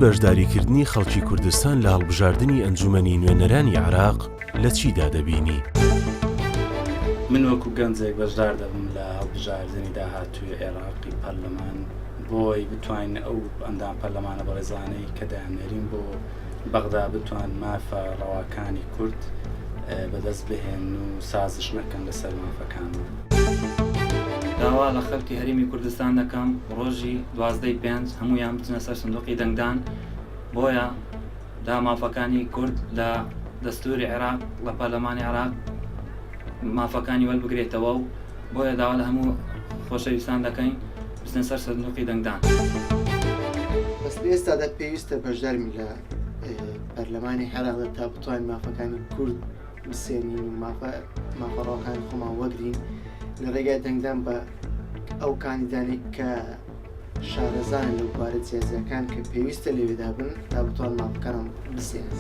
بەشداریکردنی خەڵکی کوردستان لە هەڵبژاردنی ئەنجومەنی نوێنەرانی عێراق لە چیدا دەبینی؟ من وەکو گەنجێک بەشدار دەبم لە هەڵبژاردنی داهاتووی عێراقی پەرلەمان بۆی بتوانین ئەو ئەندام پەرلەمانە بەڕێزانەی کە دەیاننێرین بۆ بەغدا بتوان مافە ڕەواکانی کورد بەدەست بهێن و سازش نەکەن لەسەر مافەکان. داوا لە خەڵکی هەرێمی کوردستان دەکەم ڕۆژی دوازدەی پێنج هەموویان بچنە سەر سندوقی دەنگدان بۆیە دا مافەکانی کورد لە دەستوری عێراق لە پەرلەمانی عێراق مافەکانی وەربگرێتەوە و بۆیە داوا لە هەموو خۆشەویستان دەکەین بچنە سەر سندوقی دەنگدان. بەس لە ئێستادا پێویستە بەشداربین لە پەرلەمانی عێراقدا تا بتوانین مافەکانی کورد بسێنین و مافە مافە ڕەواکانی خۆمان وەگرین لە ڕێگای دەنگدان بە ئەو کاندیدانەی کە شارەزان لەو بوارە جیاجیاکان کە پێویستە لەوێدا بن تا بتوان مافەکانمان بسێنن.